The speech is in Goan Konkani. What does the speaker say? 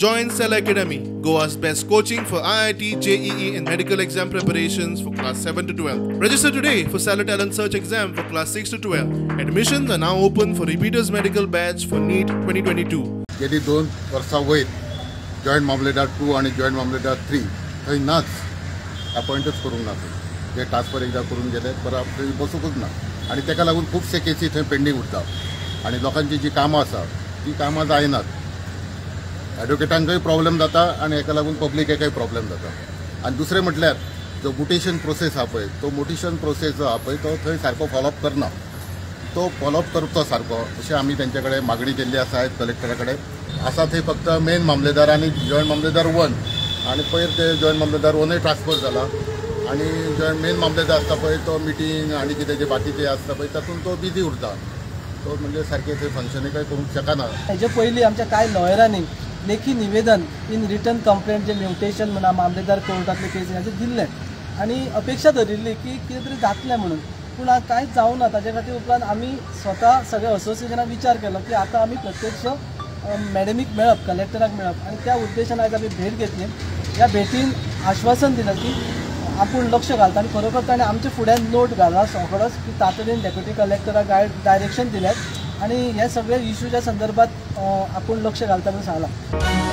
Join Cell Academy, Goa's best coaching for IIT, JEE and medical exam preparations for class 7 to 12. Register today for Cellar Talent Search exam for class 6 to 12. Admissions are now open for repeaters medical batch for NEET 2022. गेली 2 वर्सां वयर जॉयंट मामलेदार 2 आनी जॉयंट मामलेदार 3 थंय नाच, अपॉयंटच करूंक ना. थंय जे ट्रान्सफर एकदां करून गेले परत थंय बसूंकच ना आनी ताका लागून खुबशे केसी थंय पेंडींग उरता आनी लोकांची जी कामां आसा ती कामां जायनात. एडवोकेटांकय प्रॉब्लेम जाता आनी हेका लागून पब्लिकेकय प्रॉब्लेम जाता. आनी दुसरें म्हटल्यार जो म्युटेशन प्रोसेस आहा पळय, तो म्युटेशन प्रोसेस जो आहा पळय तो थंय सारको फॉलोअप करना, तो फॉलोअप करचो सारको अशें आमी तेंचे कडेन मागणी केल्ली आसा. कलेक्टरा कडेन आसा थंय फक्त मेन मामलेदार आनी जॉयंट मामलेदार 1 आनी पयर ते जॉयंट मामलेदार 1 ट्रान्सफर जाला आनी जॉयंट मेन मामलेदार आसता पळय तो मिटींग आनी कितें जे बाकीचे आसता पळय तातूंत तो बिजी उरता, तो म्हणजे सारकें थंय फंक्शनूय कांय करूंक शकना. हेजे पयलीं आमच्या कांय लॉयरांनी लेखी निवेदन in return complaint J mutation म्हणा मामलेदार कोर्टांतले केसी हाजेर दिल्लें आनी अपेक्षा धरिल्ली की कितें तरी जातलें म्हणून, पूण कांयच जावना. ना ताजे खातीर उपरांत आमी स्वता सगळे असोसिएशनान विचार केलो की आतां आमी प्रत्यक्ष मॅडमीक मेळप, कलेक्टराक मेळप आनी त्या उद्देशान आयज आमी भेट घेतली. ह्या भेटीन आश्वासन दिलें की आपूण लक्ष घालता आनी खरोखर ताणें आमच्या फुड्यान नोट घाला रोखडोच की तातडीन डेप्युटी कलेक्टराक डायरेक्शन दिलें आनी हे सगळे इशूच्या संदर्भात आपूण लक्ष घालता म्हणून सांगलां.